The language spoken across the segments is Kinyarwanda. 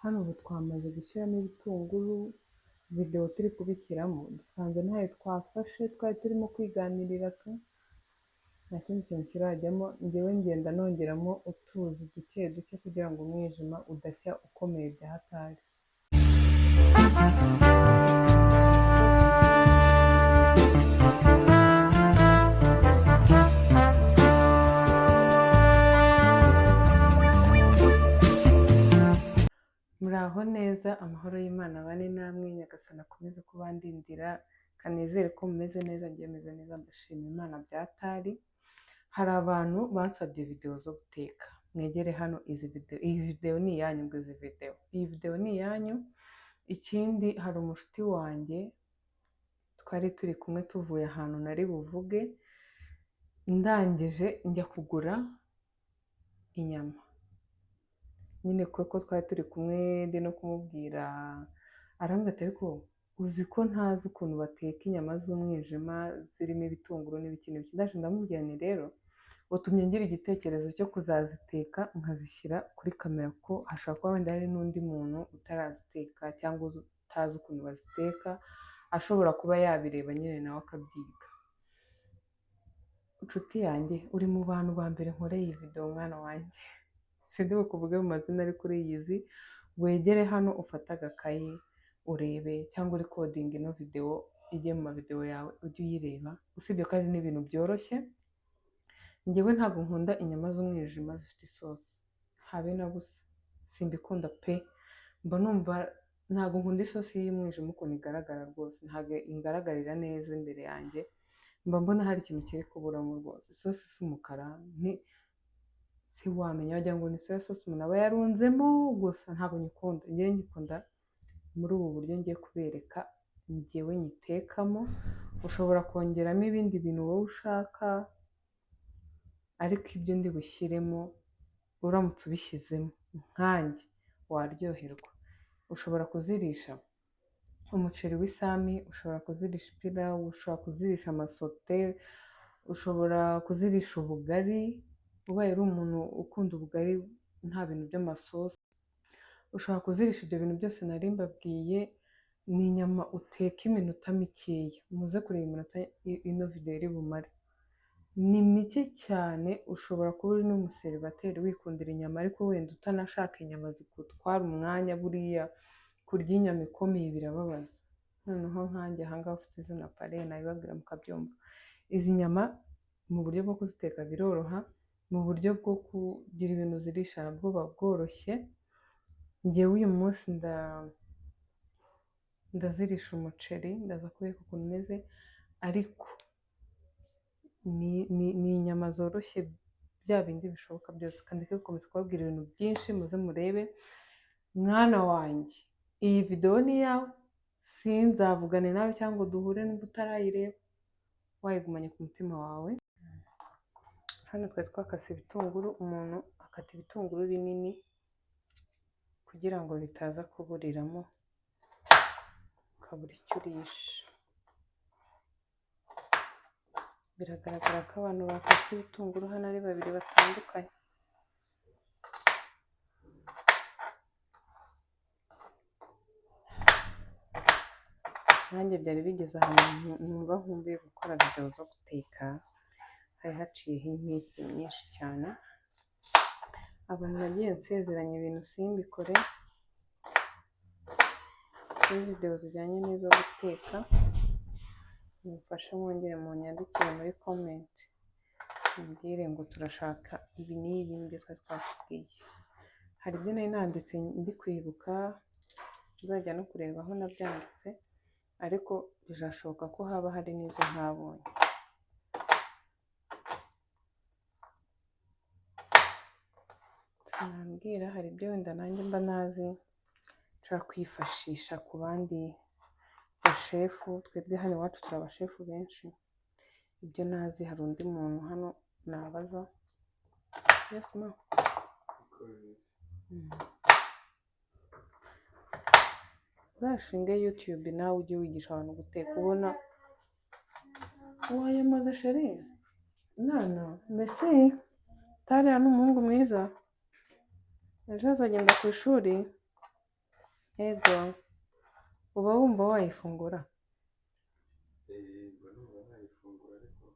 Hano ubu twamaze gushyiramo ibitunguru, videwo turi kubishyiramo dusanze ntayo twafashe, twari turimo kwiganirira tu, nta kindi kintu kirajyamo. Njyewe ngenda nongeramo utuzi duke duke kugira ngo umwijima udashya ukomeye bya hatari. Muraho neza, amahoro y'Imana abane namwe, Nyagasani akomeze kubandindira, kanizere ko mumeze neza, njye meze neza, ndashima Imana bya hatari. Hari abantu bansabye videwo zo guteka, mwegere hano izi videwo, iyi videwo ni iyanyu, ngo izi videwo, iyi videwo ni iyanyu. Ikindi, hari umushuti wanjye twari turi kumwe tuvuye ahantu nari buvuge, ndangije njya kugura inyama nyine kuko twari turi kumwe, ndi no kumubwira, arambwira ati: "Ariko uzi ko ntazi ukuntu bateka inyama z'umwijima zirimo ibitunguru n'ibiki n'ibiki?" Ndaje ndamubwira nti: "Rero utumye ngira igitekerezo cyo kuzaziteka nkazishyira kuri kamera, kuko hashobora kuba wenda hari n'undi muntu utaraziteka cyangwa utazi ukuntu baziteka, ashobora kuba yabireba nyine nawe akabyiga." Inshuti yanjye, uri mu bantu ba mbere nkoreye iyi videwo, mwana wanjye. Sindi bukuvuge mu mazina ariko uriyizi. Wegere hano ufate agakayi urebe cyangwa urecordinga ino videwo ijye mu mavidewo yawe ujye uyireba. Usibye ko ari n'ibintu byoroshye, njyewe ntabwo nkunda inyama z'umwijima zifite isosi habe na busa, simbikunda pe. Mba numva ntabwo nkunda isosi y'umwijima ukuntu igaragara rwose, ntabwo ingaragarira neza imbere yanjye, mba mbona hari ikintu kiri kuburamo rwose. Isosi isa umukara ni si wamenya, wagira ngo ni soya sauce umuntu aba yarunzemo gusa. Ntabwo nyikunda. Njyewe nyikunda muri ubu buryo ngiye kubereka njyewe nyitekamo. Ushobora kongeramo ibindi bintu wowe ushaka, ariko ibyo ndi bushyiremo uramutse ubishyizemo nkanjye waryoherwa. Ushobora kuzirisha umuceri w'isami, ushobora kuzirisha ipirawu, ushobora kuzirisha amasote, ushobora kuzirisha ubugari ubaye uri umuntu ukunda ubugari nta bintu by'amasosi. Ushobora kuzirisha ibyo bintu byose nari mbabwiye. Ni inyama uteka iminota mikeya, muze kureba iminota ino video iri bumare, ni mike cyane. Ushobora kuba uri n'umuseribateri wikundira inyama, ariko wenda utanashaka inyama zigutwara umwanya. Buriya kurya inyama ikomeye birababaza. Noneho nkanjye ahangaha ufite izina pare, nabibabwira mukabyumva. Izi nyama mu buryo bwo kuziteka biroroha, mu buryo bwo kugira ibintu zirisha nabwo buba bworoshye. Njyewe uyu munsi ndazirisha umuceri, ndaza kubereka ukuntu umeze, ariko ni inyama zoroshye, bya bindi bishoboka byose. Kandi gukomeza kubabwira ibintu byinshi, muze murebe. Mwana wanjye, iyi videwo ni iyawe, sinzavugane nawe cyangwa ngo duhure niba utarayireba wayigumanye ku mutima wawe. Hano twari twakase ibitunguru, umuntu akata ibitunguru binini kugira ngo bitaza kuburiramo ukabura icyo urisha. Biragaragara ko abantu bakase ibitunguru hano ari babiri batandukanye. Nanjye byari bigeze ahantu numva nkumbuye gukora videwo zo guteka, hari haciyeho iminsi myinshi cyane. Abantu nagiye nsezeranya ibintu simbikore, kuri videwo zijyanye n'izo guteka, mumfashe mwongere munyandikire muri comment, mumbwire ngo turashaka ibi n'ibi nibyo twari twakubwiye. Hari ibyo nari nanditse ndi kwibuka, nzajya no kureba aho nabyanditse, ariko bizashoboka ko haba hari n'izo ntabonye. Sinambwira, hari ibyo wenda nanjye mba nazi nshobora kwifashisha ku bandi bashefu. Twebwe hano iwacu turi abashefu benshi, ibyo nazi hari undi muntu hano nabaza. Yes ma. Uzashinge YouTube nawe ujye wigisha abantu guteka, ubona wayamaze chérie. Nana mbese tariya ni umuhungu mwiza, ejo azagenda ku ishuri. Yego, uba wumva wayifungura? Mba numva nayifungura, ariko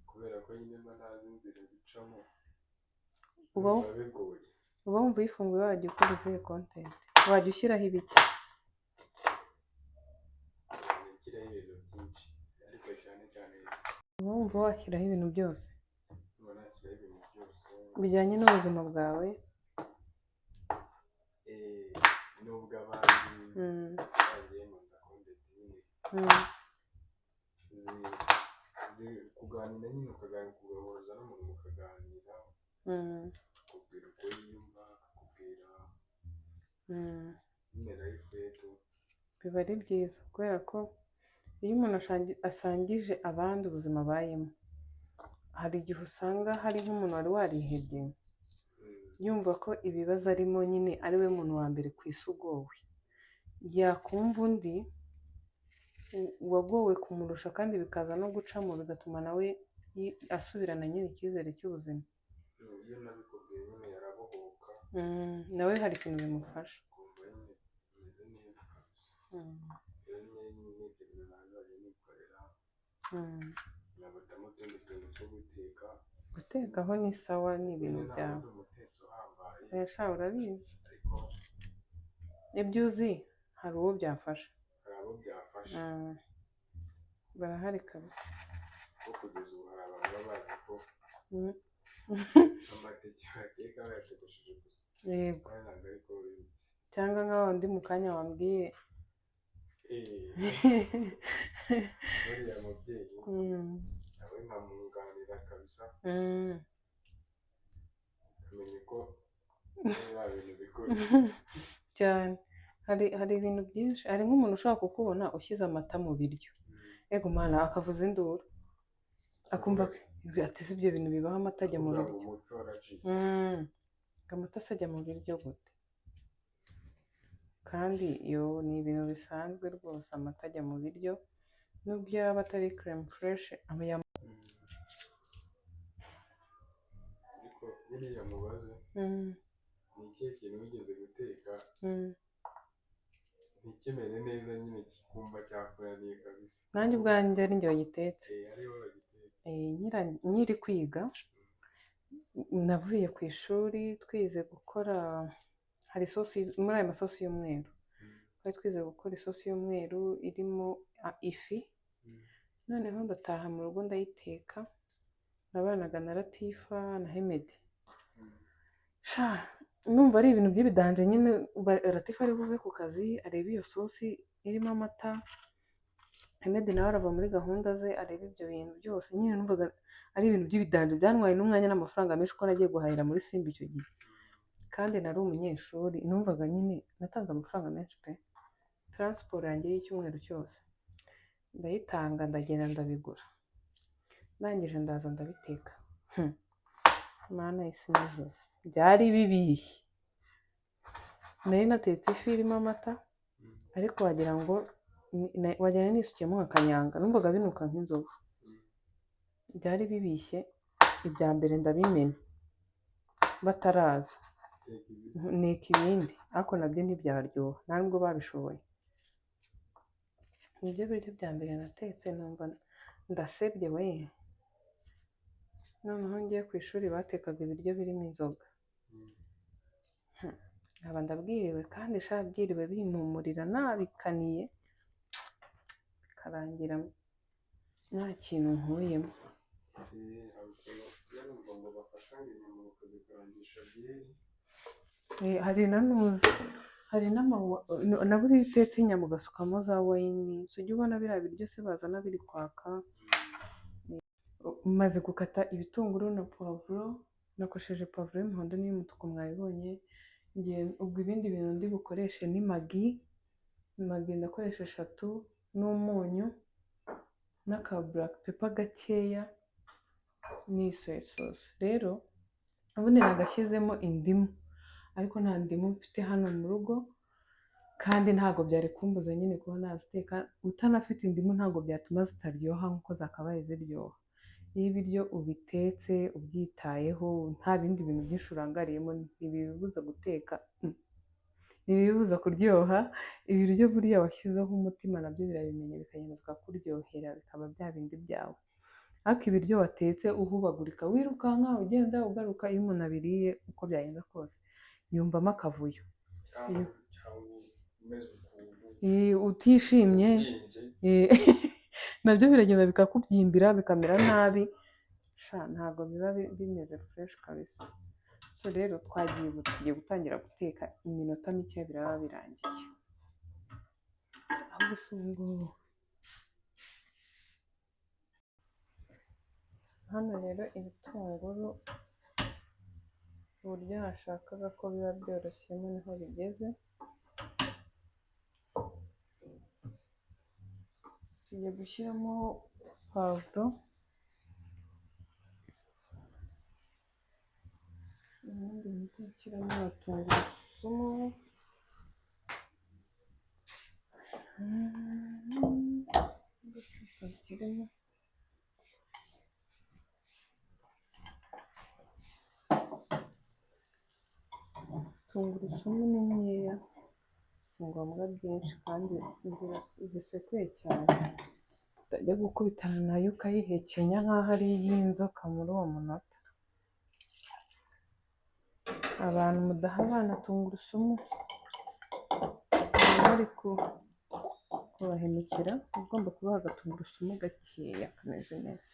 kubera ko nyine mba ntazi inzira bicamo, Uba numva bigoye. Uba wumva uyifunguye wajya ukora izihe content? Wajya ushyiraho ibiki? Nshyiraho ibintu byinshi, ariko cyane cyane Uba wumva washyiraho ibintu byose mba nashyiraho ibintu byose bijyanye n'ubuzima bwawe? N'ubw'abandi. Bagiye nkunda content nyine kuganira nyine, ukaganira, ugahuza n'umuntu mukaganira, akakubwira uko yiyumva, akakubwira nyine life ye tu. Biba ari byiza kubera ko iyo umuntu asangije abandi ubuzima abayemo, hari igihe usanga hari nk'umuntu wari warihebye, yumva ko ibibazo arimo nyine ari we muntu wa mbere ku isi ugowe, yakumva undi wagowe kumurusha kandi bikaza no gucamo, bigatuma nawe asubirana nyine icyizere cy'ubuzima. Iyo nabikubwiye nyine yarabohoka. Nawe hari ikintu bimufasha. Ukumva nyine umeze neza kabisa. Rero nyine n'ibyo bintu nazajya nikorera, nkabatamo utundi tuntu two guteka. Gutekaho ni sawa, ni ibintu Nyine ntabwo byawe. ndi umutetsi uhambaye, Oya sha, urabizi. ariko Ibyo uzi hari uwo byafasha. Hari abo byafasha. Barahari kabisa. Kuko kugeza ubu hari abantu baba bazi ko amateke bateka bayatogosheje gusa, kandi ntabwo ariko bimeze. Cyangwa nka wa wundi mu kanya wambwiye. Uriya mubyeyi nawe nkamwunganira kabisa, akamenya uko biriya bintu bikora. Cyane. Hari ibintu byinshi, hari nk'umuntu ushobora kukubona ushyize amata mu biryo, ego Mana, akavuza induru, akumva ati: "Si ibyo bintu bibaho, amata ajya mu Kuvuga ngo biryo?" umuco waracitse. Ngo amata se ajya mu biryo gute? Kandi yo ni ibintu bisanzwe rwose, amata ajya mu biryo nubwo yaba atari crème fraîche aba Ariko buriya mubaze, ni ikihe kintu wigeze guteka ntikimere neza nyine, kikumva cyakunaniye kabisa? Nanjye ubwanjye ari njye wagitetse? Eh, ari wowe wagitetse. Nkiri kwiga, navuye ku ishuri twize gukora, hari isosi muri ayo masosi y'umweru, twari twize gukora isosi y'umweru irimo ifi. Noneho ndataha mu rugo ndayiteka, nabanaga na Latifa na Hemedi. Sha, numva ari ibintu by'ibidanje nyine, Latifa ari buve ku kazi arebe iyo sosi irimo amata, Hemedi nawe arava muri gahunda ze arebe ibyo bintu byose. Nyine numvaga ari ibintu by'ibidanje, byantwaye n'umwanya n'amafaranga menshi kuko nagiye guhahira muri Simba icyo gihe, kandi nari umunyeshuri. Numvaga nyine natanze amafaranga menshi pe, transport yanjye y'icyumweru cyose ndayitanga, ndagenda ndabigura, ndangije ndaza ndabiteka. Mana y'isi n'ijuru, byari bibishye! Nari natetse ifi irimo amata, ariko wagira ngo wagira ngo nisukiyemo nka kanyanga, numvaga binuka nk'inzoga. Byari bibishye. Ibya mbere ndabimena bataraza. Teka ibi. Nteka ibindi, ariko nabyo ntibyaryoha, nta nubwo babishoboye. Nibyo biryo bya mbere natetse numva ndasebye we. Noneho ngiye ku ishuri batekaga ibiryo birimo inzoga, nkaba ndabwiriwe, kandi sha byiriwe bimpumurira nabikaniye, bikarangira nta kintu nkuyemo. Hari ukuntu ujya numva ngo bafata ngo inyama bakazikarangisha byeri. Hari na nuzi, hari na buriya iyo utetse inyama ugasukamo za wine, si ujya ubona biriya biryo se bazana biri kwaka? Maze gukata ibitunguru na puwavuro, nakoresheje puwavuro y'umuhondo n'iy'umutuku, mwabibonye. Ubwo ibindi bintu ndi bukoreshe ni Maggi, Maggi ndakoresha eshatu n'umunyu n'aka black pepper gakeya n'iyi soya sauce. Rero ubundi nagashyizemo indimu, ariko nta ndimu mfite hano mu rugo, kandi ntabwo byari kumbuza nyine kuba naziteka. Utanafite indimu ntabwo byatuma zitaryoha nk'uko zakabaye ziryoha. Iyo ibiryo ubitetse ubyitayeho, nta bindi bintu byinshi urangariyemo, ntibibuza guteka. Ntibibuza kuryoha. Ibiryo buriya washyizeho umutima nabyo birabimenya, bikagenda bikakuryohera, bikaba bya bindi byawe. Ariko ibiryo watetse uhubagurika, wirukanka, ugenda ugaruka, iyo umuntu abiriye uko byagenda kose yumvamo akavuyo. Cyangwa umeze ukuntu. Utishimye. Ubyimbye. Nabyo biragenda bikakubyimbira, bikamera nabi. Sha, ntabwo biba bimeze fresh kabisa. So rero twagiye ubu tugiye gutangira guteka, iminota mike biraba birangiye. Ahubwo si ubu ngubu. Hano rero ibitunguru uburyo nashakaga ko biba byoroshyemo niho bigeze. Tugiye gushyiramo pavuro, ubundi mpite nshyiramo na tungurusumu. Nshyiremo tungurusumu ni nkeya, si ngombwa byinshi kandi zisekuye cyane, utajya gukubitana nayo ukayihekenya nk'aho ari iy'inzoka muri uwo munota. Abantu mudaha abana tungurusumu baba bari kubahemukira, ugomba kubaha agatungurusumu gakeya kameze neza.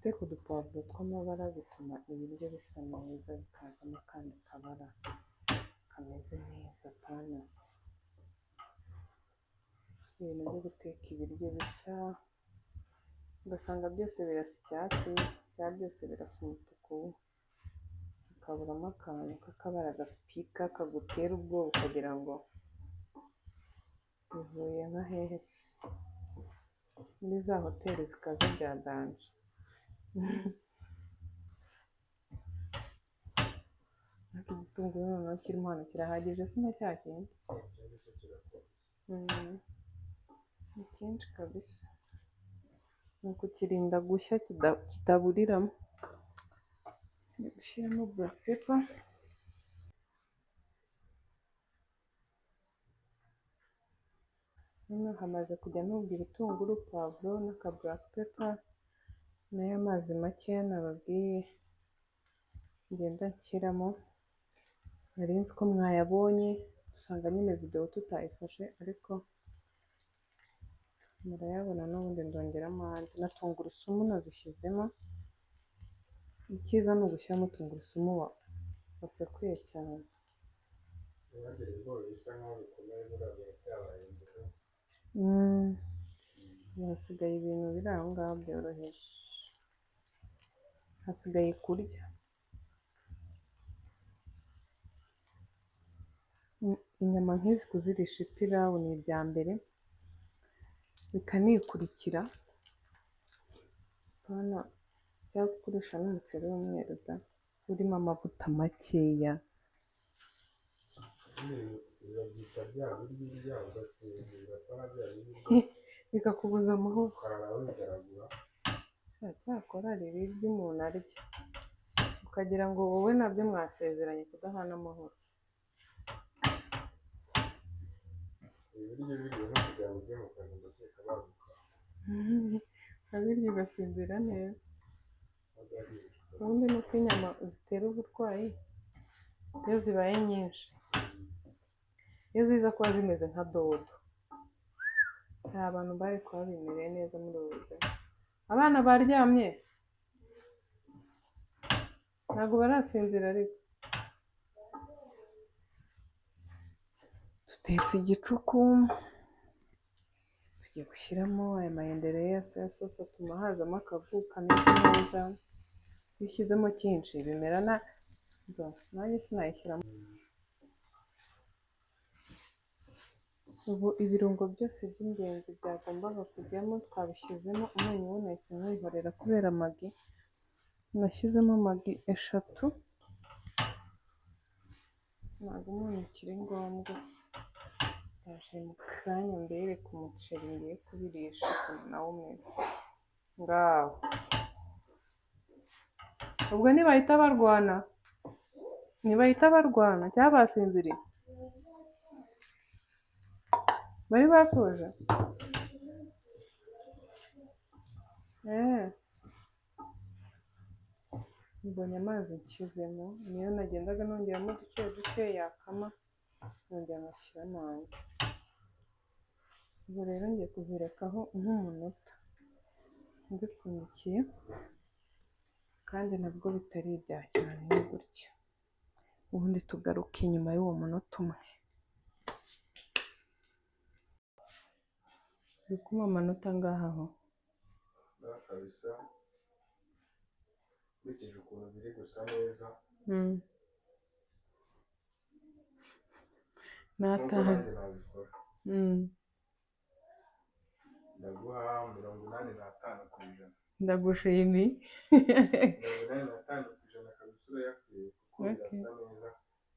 Guteka udupavuro tw'amabara bituma ibiryo bisa neza, bikazamo akandi kabara kameze neza, apana ibintu byo guteka ibiryo bisa ugasanga byose birasa icyatsi cyangwa byose birasa umutuku, hakaburamo akantu k'akabara gapika kagutera ubwoba ukagira ngo bivuye nka hehe se, muri za hoteli zikaze bya danger. Ariko igitunguru noneho kirimo hano kirahagije, si na cya kindi. Ni cyinshi kabisa, ni ukukirinda gushya kitaburiramo. Ngiye gushyiramo black pepper. Hano hamaze kujyamo ibitunguru, pavuro n'aka black pepper n'aya mazi makeya nababwiye ngenda nshyiramo. Nari nzi ko mwayabonye, usanga nyine video tutayifashe, ariko murayabona n'ubundi ndongeramo andi. Na tungurusumu nazishyizemo. Icyiza ni ugushyiramo tungurusumu wasekuye cyane. Ntihagire ibigori bisa nkaho bikomeye, buriya biba byabaye inzoga. Hasigaye ibintu biri aho ngaho byoroheje, hasigaye kurya. Inyama nk'izi kuzirisha ipirawu ni ibya mbere, bikanikurikira. Hano cyangwa gukoresha n'umuceri w'umweru da, urimo amavuta makeya. Babyita bya biryo urya ugasinzira, apana bya bindi urya bikakubuza amahoro, ukarara wigaragura. Cyakora hari ibiryo umuntu arya ukagira ngo wowe nabyo mwasezeranye kudahana amahoro. Ibiryo biriwe no kugira ngo ujye mu kazi, ndakeka baguka. Urabirya ugasinzira neza. Ubundi ni uko inyama zitera uburwayi iyo zibaye nyinshi, iyo ziza kuba zimeze nka dodo, hari abantu bari kuba bimereye neza muri ubu buzima. Abana baryamye ntabwo barasinzira, ariko dutetse igicuku, tugiye gushyiramo aya mayendereye ya soya sauce atuma hazamo akavu kameze neza. Iyo ushyizemo cyinshi bimera na nanjye sinayishyiramo. Ubu ibirungo byose by'ingenzi byagombaga kujyamo twabishyizemo. Umunyu wo nahise nywihorera kubera Maggi, nashyizemo Maggi 3, ntabwo umunyu ukiri ngombwa. Ndaje mu kanya mbereke umuceri ngiye kubirisha ukuntu nawo umeze. Ngaho ubwo ntibahita barwana, ntibahita barwana cyangwa basinziriye? Bari basoje? Eh. Mbonye amazi nshyizemo, niyo nagendaga nongeramo duke duke, yakama nkongera ngashyiramo andi. Ubu rero ngiye kuzirekaho nk'umunota nzipfundikiye, kandi nabwo bitari ibya cyane, ni gutya. Ubundi tugaruke inyuma y'uwo munota umwe. Uri kumpa amanota angahe aho? Kabisa nkurikije ukuntu biri gusa neza, nk'uko N'atanu. nanjye nabikora, ndaguha 85%. Ndagushimiye. 85% kabisa urayakwiye, kuko birasa neza.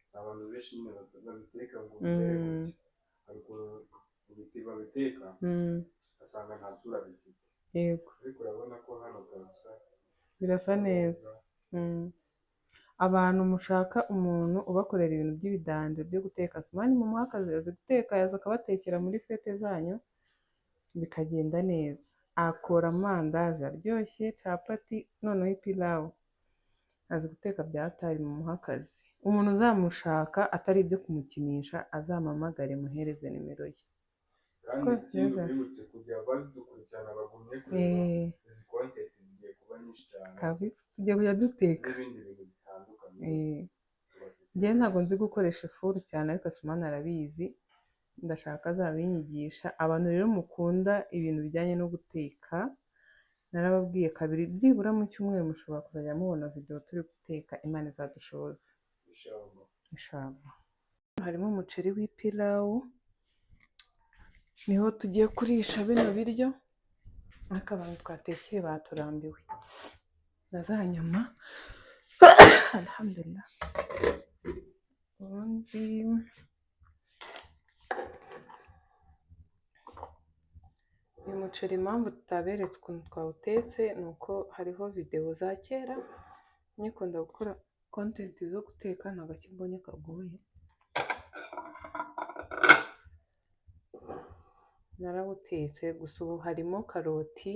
Si abantu benshi nyine babiteka ngo bimere gutya. Hari ukuntu babiteka ugasanga nta sura bifite, ariko urabona ko hano kabisa Birasa neza. Abantu mushaka umuntu ubakorera ibintu by'ibidanje byo guteka, Asumani mumuhe akazi, azi guteka, yaza akabatekera muri fete zanyu bikagenda neza. Akora amandazi aryoshye, capati, noneho ipilawu. Azi guteka bya hatari, mumuhe akazi. Umuntu uzamushaka atari ibyo kumukinisha azampamagare muhereze nimero ye. Kandi Siko ikindi bimeze? ubibutse kujya badukurikirana, bagumye kureba izi content, zigiye kuba nyinshi cyane. Kabisa tugiye kujya duteka. N'ibindi bintu bitandukanye tubafitiye Njyewe ntabwo kabisa. nzi gukoresha ifuru cyane, ariko Asumani arabizi, ndashaka azabinyigisha. Abantu rero mukunda ibintu bijyanye no guteka, narababwiye kabiri byibura mu cyumweru mushobora kuzajya mubona video turi guteka, Imana izadushoboza. Inshallah. Inshallah. Harimo umuceri w'ipilawu, niho tugiye kurisha bino biryo, ariko abantu twatekeye baturambiwe na za nyama. Alhamdulillah. Ubundi uyu muceri impamvu tutaberetse ukuntu twawutetse ni uko hariho videwo za kera nyikunda gukora content zo guteka, nta gake mbonye kagoye. Narawutetse gusa ubu harimo karoti,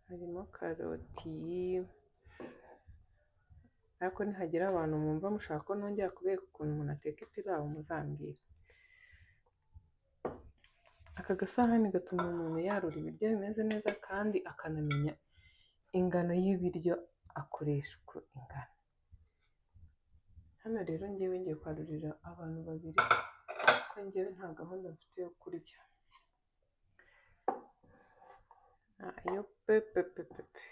harimo karoti, ariko nihagira abantu mwumva mushaka ko nongera kubereka ukuntu umuntu ateka ipilawu muzambwira. Aka gasahani gatuma umuntu yarura ibiryo bimeze neza kandi akanamenya ingano y'ibiryo akoresha uko ingana. Hano rero njyewe ngiye kwarurira abantu babiri kuko njyewe nta gahunda mfite yo kurya. Ayo pe pe pe pe pe.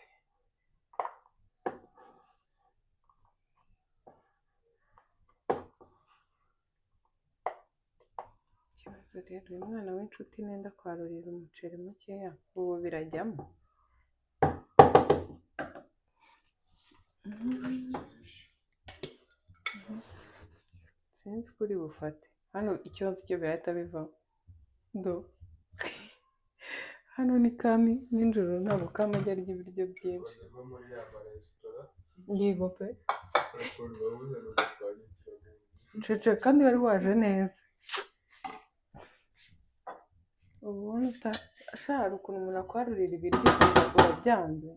Ikibazo rero uyu mwana w'inshuti nenda kwarurira umuceri mukeya, ubu birajyamo. Sinzi ko uri bufate. Hano ikibazo cyo birahita bivamo. Do. Hano ni Kami, nijoro ntabwo Kami ajya arya ibiryo byinshi. Bajya muri ya maresitora, Yego pe. ukuntu babuzana gutwara. Cece kandi wari waje neza. Ubona ushaka ukuntu umuntu akwarurira ibiryo ukumva urabyanze.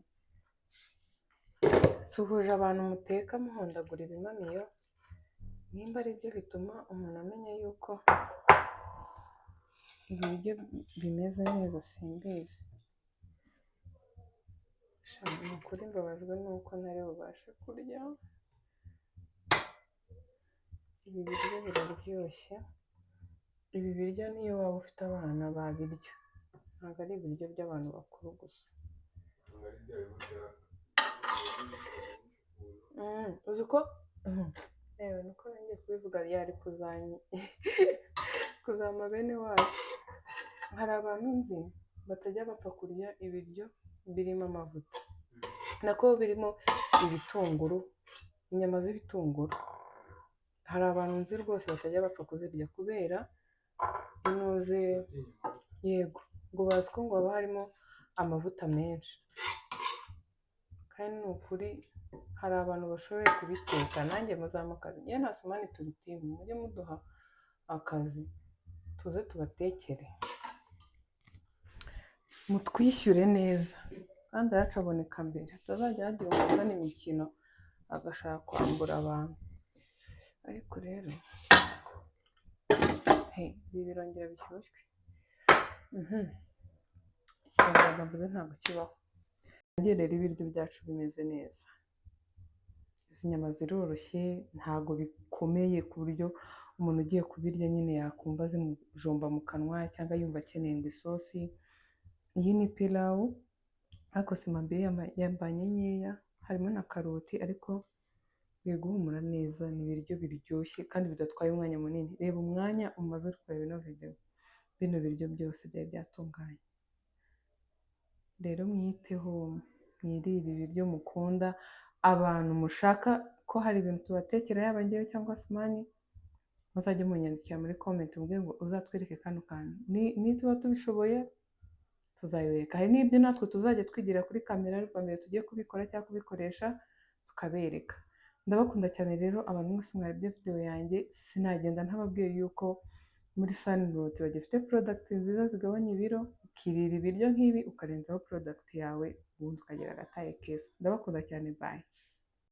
Suhuje abantu muteka muhondagura ibimamiyo, nimba ari byo bituma umuntu amenya yuko ibiryo bimeze neza simbizi. Sha ni ukuri mbabajwe nuko ntari bubashe kurya. Ibi biryo biraryoshye, ibi biryo niyo waba ufite abana babirya, ntabwo ari ibiryo by'abantu bakuru gusa. Uzi ko yewe niko ngiye kubivuga, yari kuzampa bene wacu. Hari abantu nzi batajya bapfa kurya ibiryo birimo amavuta, nako birimo ibitunguru, inyama z'ibitunguru. Hari abantu nzi rwose batajya bapfa kuzirya kubera Inoze. Yego, ngo bazi ko ngo haba harimo amavuta menshi, kandi ni ukuri hari abantu bashoboye kubiteka. Nanjye muzampa akazi, njyewe na Asumani turi team, mujye muduha akazi tuze tubatekere, mutwishyure neza, kandi ayacu aboneka mbere, hatazajya hagira umuntu uzana imikino agashaka kwambura abantu. Ariko rero he, ibi birongera bishyushywe. Ikinyarwanda mvuze ntabwo kibaho. Nanjye rero ibiryo byacu bimeze neza. Izi nyama ziroroshye, ntabwo bikomeye ku buryo umuntu ugiye kubirya nyine yakumva zimujomba mu kanwa cyangwa yumva akeneye ngo isosi. Iyi ni pilawu, ariko simambiri yambanye nkeya, harimo na karoti, ariko biri guhumura neza. Ni ibiryo biryoshye kandi bidatwaye umwanya munini. Reba umwanya umaze uri kureba ino video, bino biryo byose byari byatunganye. Rero mwiteho, mwirire ibi biryo mukunda. Abantu mushaka ko hari ibintu tubatekera, yaba njyewe cyangwa Asumani, muzajye munyandikira muri comment mubwire ngo uzatwereke kano kantu. Nituba tubishoboye tuzabibereka. Hari n'ibyo natwe tuzajya twigira kuri kamera ariko mbere tugiye kubikora cyangwa kubikoresha tukabereka. Ndabakunda cyane rero abantu mwese mwarebye video yanjye, sinagenda ntababwiye yuko muri Sunroot bagifite product nziza zigabanya ibiro, ukirira ibiryo nk'ibi ukarenzaho product yawe, ubundi ukagira agataye keza. Ndabakunda cyane, bye.